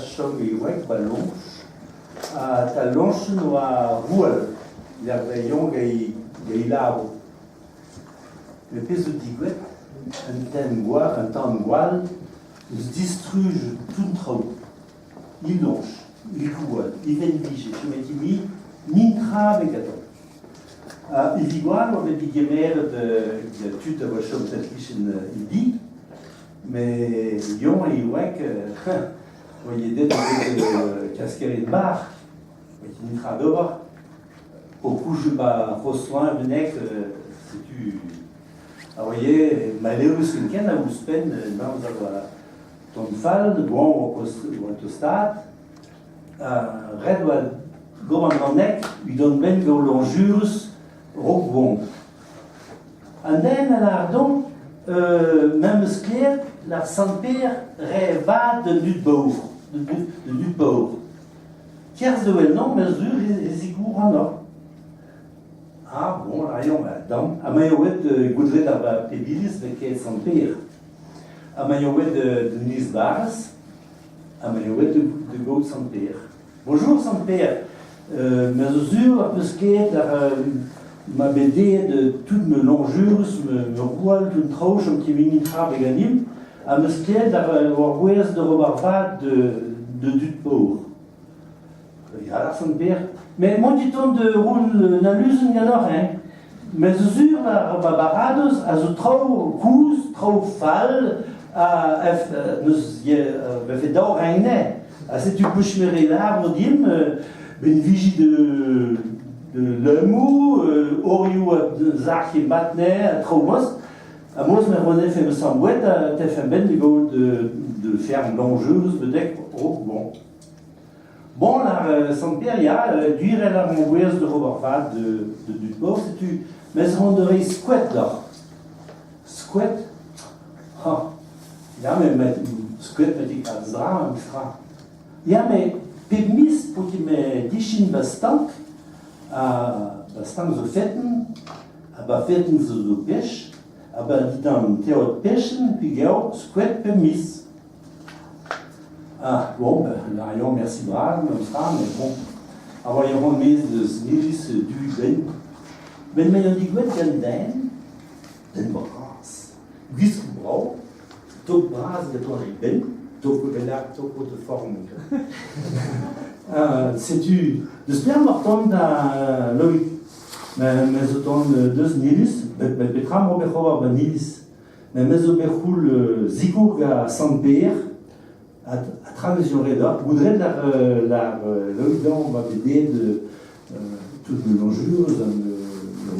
chom e wreg ba loñch ha ta loñchenn oa roual lec'h da yoñ gant e labour. Met pezh zo degouezhet, un tan-gwall eus distruj tout an traoù. E loñch, e roual, e venn-vije, chomet int-i nintra ebet gantañ. Evit gwall oa bet degemeret gant tud a oa chomet e-kichen e di, met Yoñ e wreg oa ket deuet klaskerien barr, oa ket netra d'ober. O kouzout ma Rosoin bennak, setu a oa ivez maleürus ken a ouzhpenn n'amzer oa ton fall, goañv oa tostaat. Ret oa gober an nek unan benn gant loñjurus raok goañv. An den a lâr deomp memes sklaer lâr Sant-Pêr re vat d'an dud paour. D'an dud paour. Kerzh zo ennañ ma sur e zikour ac'hanoc'h. Ah bon, lâr-eñ, dam. Ha ma eo bet goudret ar peb iliz 'vez ket Sant-Pêr. Ha ma eo bet d'un iliz barrez. Ha ma eo bet da gaout Sant-Pêr. Bonjour Sant-Pêr, me zo sur az peus ket ar ma bet dezhet tout ma loñjurus, ma roual, tout an traoù chom ket mui netra bet ganimp, ha 'm eus klevet ar war bouez d'ober vad da dud paour. Ya, ar Sant-Pêr. Met mont dit on da roul un aluzenn ganeoc'h, hein. Me zo sur ar ma baradoz a zo traoù kozh, traoù fall, ha n'eus vefe daou reiñ Ha setu kouchmere labour dimp, benviji de de lemmoù, orioù a sac'h e matne, ha traoù moz. Ha moz me renefe me sambouet, ha tefe benn de gaout de ferme dangereuse bedek oh bon. Bon, ar Sant-Pêr, ya, gwir eo ar gouez d'ober vat de dud paour, setu mes ran da reiñ skoed deoc'h. Skoed? Ha, ya, met skoed met kalz dra, memes tra. Ya, met pep miz po ket me dichin ba stank, ha ba stank zo fetenn, ha ba fetenn zo zo pech, ha ba dindan teod pechen, pegaou skoed pep miz. Ah, bon, ben, Marion, merci bras, memes tra, mais bon, a oa ur maez deus iliz du-benn. Met me an digouet gant den, den bras, gwisk brav, tok bras gantañ e benn, tok bennak, tok de forme. Setu, deus pelec'h emaoc'h tont da Loïc? Me zo tont deus an iliz, bet petra emañ bet ober ban iliz? Met me zo bet c'houl sikour gant Sant-Pêr ha tra 'meus ret deoc'h goudret lar lar Loidan oa bet dezhe tout me dangereux ha me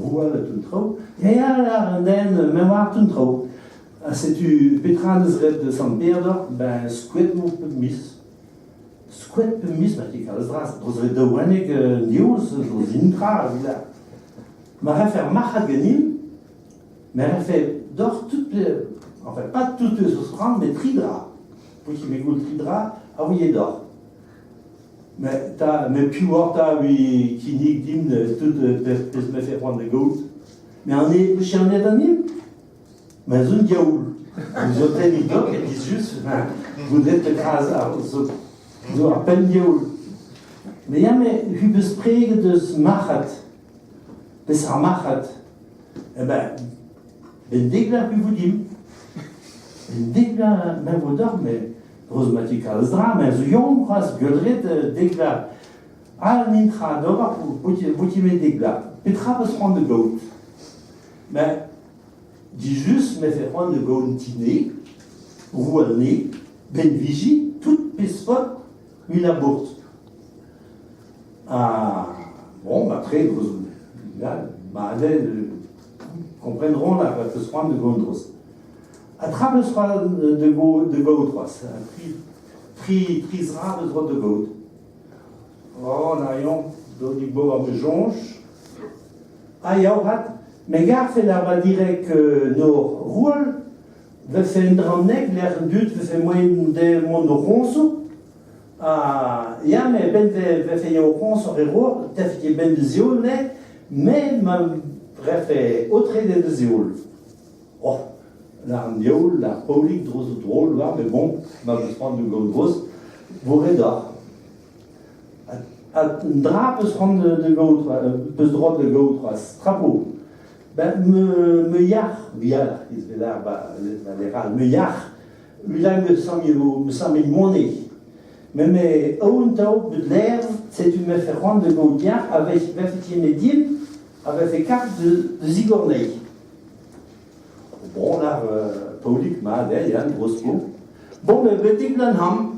roual ha tout an traoù. Ya ya lar an den me oar tout an traoù. Ha setu petra 'neus ret Sant-Pêr deoc'h? Ben skoet 'mo pep miz. Skoet pep miz ma ket kalz dra, dros ret daou wenneg diouzh, dros intra evit ar. Ma rafe ar marc'had ganin, Me rafe deoc'h tout, enfin pas tout eus ho rann, met tri dra. Pouki me goul tri dra a ouie deoc'h. Mais ta, mais piv oc'h 'ta evit kinnig din tout pezh me fe c'hoant da gaout? Mais an e bouchernet an him? Ma zo un diaoul. Zo tennig deoc'h e dis just, goude petra zo, zo ar penn diaoul. Mais ya, mais hu beus preget eus marc'had. Peseurt marc'had? Eh ben, ben dek vloaz vo dimp. Ben dek vloaz me vo deoc'h, met dreuz kalz dra, me a zo yaouank c'hoazh, gwellret dek vloaz. Ah, nintra d'ober bouti met dek vloaz. Petra 'peus c'hoant da gaout? Ben, dijus me fe c'hoant da gaout un ti-ne, roual-ne, benviji, tout pezh faot, mui labourt. Ah, bon, bah, tre, ma comprendront la peus c'hoant de gaout Ha tra peus c'hoant de gaout c'hoazh, tri, tri, tri zra peus c'hoant de gaout. Oh, na dodig bo ar me soñj. Ah, ya, hat, me garfe la va direk nor roual, vefe un dra lec'h an dud vefe moaien de mont d'o c'hoñsoù. Ah, ya, met benn vefe eo koñsor e ro, tefe ket benn da zioul ne, met ma vefe aotreet da zioul. Oh, ar an diaoul, ar paolig dro zo drol, war, met bon, ma 'meus c'hoant da gaout droz. Vo ret deoc'h. Ha un dra 'peus c'hoant da gaout, 'peus droad da gaout c'hoazh, trapo. Ben me yac'h, yalc'h, ez vet ar ba lec'h all, me yac'h, unan me sammio me sammio money. Me me aon tav bet ler, setu me fe c'hoant da gaout yac'h a vefe tiennet din, a vefe kap da zigor anezhi. Bon, là, Paolig, mat eo, ya, Brospo. Bon, met betek Lanham.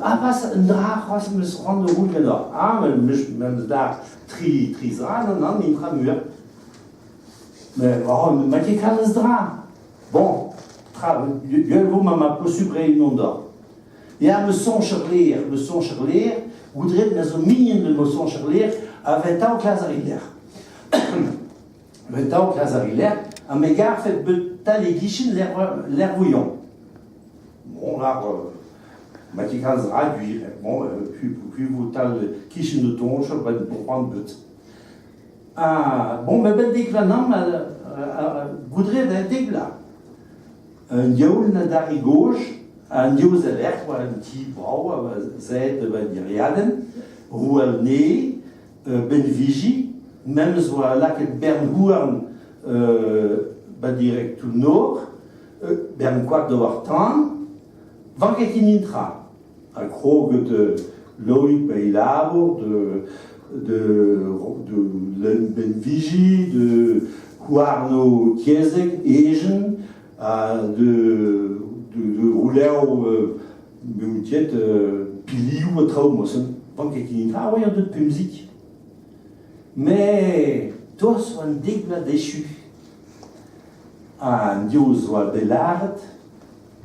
Ah, pas un dra c'hoazh 'm eus c'hoant da rout ganeoc'h. Ah, met meus da tri zra, nann, nann, intra muioc'h. Mais, oh, ma ket kalz dra. Bon, tra, gwell vo ma ma posubl reiñ unan deoc'h. Ya, me soñj ur lêr, me soñj ur lêr, goudret me zo mignon de me soñj ur lêr, a vez tav klas ar lec'h. Vez tav klas ar lec'h, ha me garfe bet tal e-kichen lec'h Bon, là, ma ket kalz ra gwir, bon, hu vo tal kichen de toñch, ben c'hoant bet. Ah, bon, mais ben dek vloaz nam, goudret eo dek vloaz. Un diaoul na dare gozh, an div lec'h oa un ti brav a oa saet war diriadenn, roual nez, benviji, memes oa lakaet bern houarn ba direct toull nor, bern koad d'ober tan, vanke ket netra. Ha kroget Loïc ba e labour de lenn benviji, de houarno kezeg, ejen, ha de roulev meoutiet pilioù ha traoù mosen. Vanke ket netra, oa deut pemzik. Mais tost oa an dek vloaz echu. An div oa bet lâret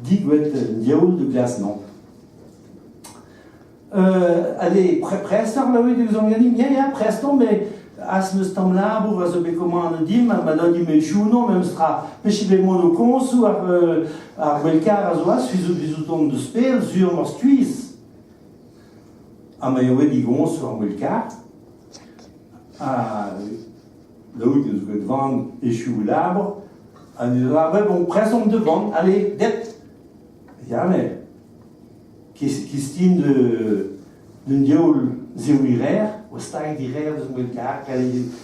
Digouet an diaoul de glas-mañ. Allez, prest oc'h Laouig eus an ganin? Ya, ya, prest on, met az meus tamm labour a zo bet komandet din, ma da din me chounon, memes tra. Pech bet mont o komzoù ar, ar gwellkar a zo az, fizout on deus pell, sur mor skuizh. Ha ma eo bet digoñsoù ar gwellkar. Ha Laouig eus bet van echu labour, ha ne lâret bon, prest omp devant, allez, det! Ya, mais kistin de d'un diaoul zioù-irer, o stag direr deus mouet kar,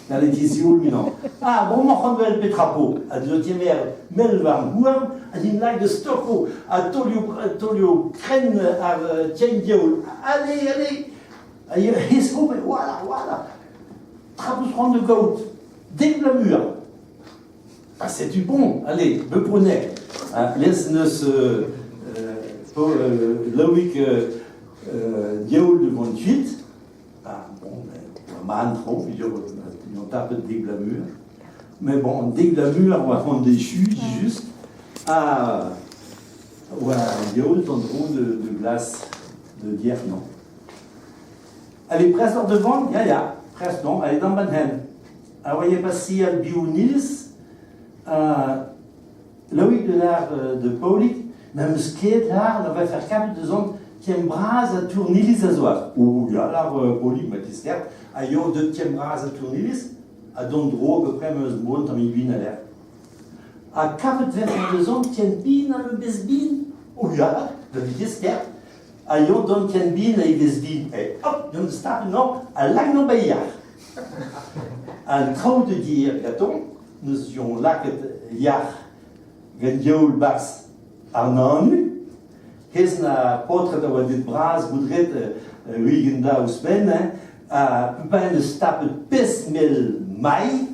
n'allait ket zioul minañ. Ah, bon, m'oc'h c'hoant vel petra po, ha deus kemer mell war houarn, ha din lak da stoko, ha taolio krenn ar tien diaoul. Allez, allez! Ha hezh voilà, voilà! Tra peus c'hoant da gaout, dek vloaz muioc'h. Ah, setu bon, allez, me prenez. Hein, lez neus Loïc diaoul de vont kuit. Ah, bon, ma an tro, ils ont tapet dek vloaz muioc'h. Mais bon, dek vloaz muioc'h oa c'hoant dechu, juste. Ah, oa diaoul d'an dro de glace de dire non. Allez, prest oc'h da vont? Ya, ya, prest on, allez d'an ban hent. A oa pasial Biounilz, Loïc de l'art de Paolig, n'am eus ket lâr na vefe kavet da zont ken bras ha Tourniliz a zoaz. O ya, lâr Paolig, ma tiskert, a yo deut ken bras ha Tourniliz, ha d'an dro à peu près meus bon tamm ibin a lec'h. Ha kavet vefe da zont ken bin ha me bez bin? O ya, da tiskert, A yo dont ken bin a vez bin. E hop, deomp start no, ha lak no yac'h. An traoù da dir ganto, neus yon lakaet yac'h gant diaoul barzh an anu. Hezh na paotred a oa dit bras goudret uigent da ouzhpenn, hein, ha pepaen deus tapet pezh mell mailh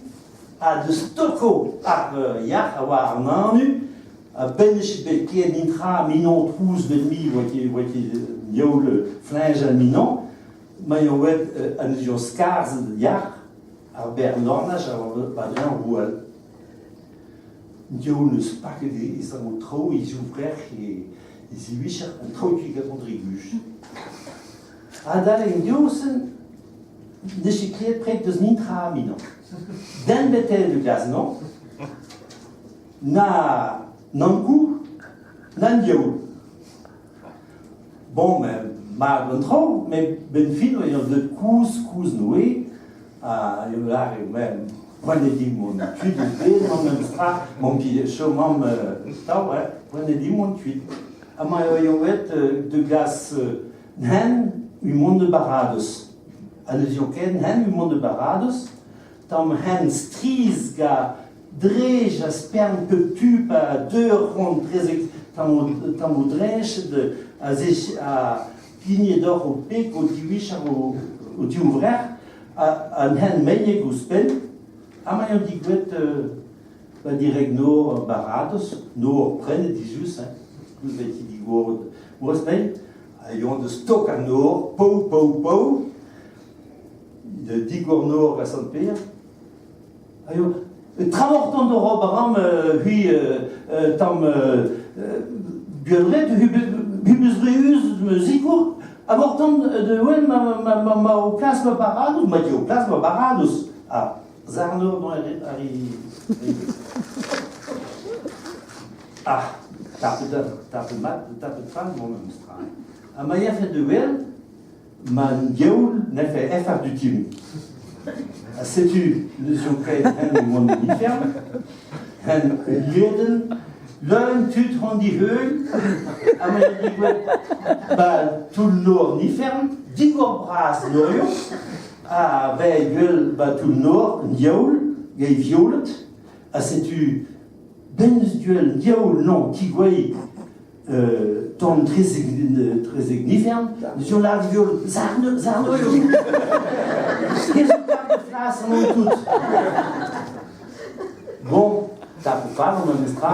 ha deus toko ar yac'h a oa an anu. A-benn eo bet klevet nintra minon trouz bet mi oa ket oa ket diaoul fleñjal minon ma eo bet an ur skarzh yac'h ar bern-dornaj a oa war-dreñv roual. Diaoul n'eus paket e zammoù traoù, e zivrec'h, e zivicher, an traoù ket gantañ dre guzh. Adalek an div-sen n'eus ket klevet pred deus nintra minon. Den betel de glas-mañ. Na n'Ankou, na an diaoul. Bon, ben, mat an traoù, met benn fin oa deut koulz, koulz Noe, ha eo lâret, ben, poent eo din mont kuit eus bed, mamm memes tra, mamm chom mamm tav, hein, poent eo din mont kuit. Amañ eo aet da gas hen mont da baradoz. Ha ne zio ket hen mont da baradoz, tamm hent strizh ga drej a spern pep tu pa deur c'hoant trezek tammoù dreñch a zech a pignet oc'h ho peg o diwichañ ho divrec'h an hent meinek ouzhpenn. Amañ eo digouezhet ba direk nor baradoz, nor prennet dizus, hein, koulz 'vel digor ouzhpenn, ha yoa da stok an nor, pou, pou, pou, da digor nor a Sant-Pêr. Ha yo, trawalc'h d'or ober am hui tamm buanret, hu beus reuz ma zikour, ha mortan de wel ma, ma, ma, ma o klas ma baradoz, ma di o klas ma baradoz. Ha zarnor dont ar Ah, tapet, tapet mat, tapet fall, mont am tra. Ha ma yafe de wel, Ma diaoul nefe effer du tim. Ha setu n'eus ket hen mont en ifern, hen ledenn, leun tud hon diheul, ha ma digouet ba toull nor an ifern, digor bras norio, ha ve gwell ba toull nor an diaoul, gant violet, ha setu ben eus duel diaoul non tigouei Tamm trezek nifern, sur l'arc viol, zarno, zarno eo. Flas an tout. Bon, tapoù fall an memestra.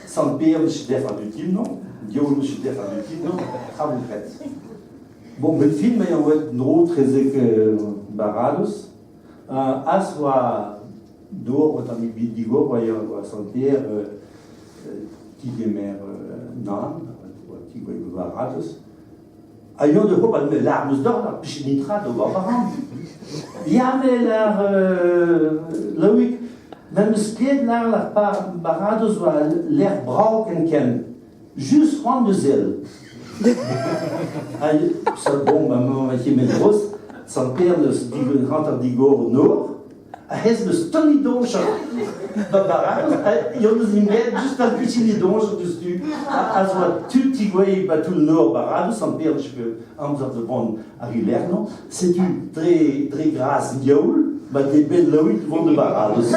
Sant Per vije defar du tim, non? Diaoul vije defar du tim, non? Traoù graet. Bon, bet fin ma eo dro trezek baradoz. Az oa dor oa tamm ebet digor oa oa Sant Per ti-gemer nann, oa ti baradoz. Ha yoa da c'hober me lâr 'meus deoc'h ar pichet nitra d'ober baran. Ya me lâr Loïc, ma 'meus klevet lâr ar baradoz oa lec'h brav ken-ken. Just c'hoant da sell. Ha bon, ma mañ ket groz, Sant Per neus hanter digor nor, ha hezh neus tamm doñjer ba baradoz, ha yon deus inget just al kuchin doñjer deus tu. Ha zo tud tigouei ba toull nor baradoz, Sant Per neus amzer da vont ar ilerno, setu dre, dre gras diaoul, ba de ben Loïc vont de baradoz.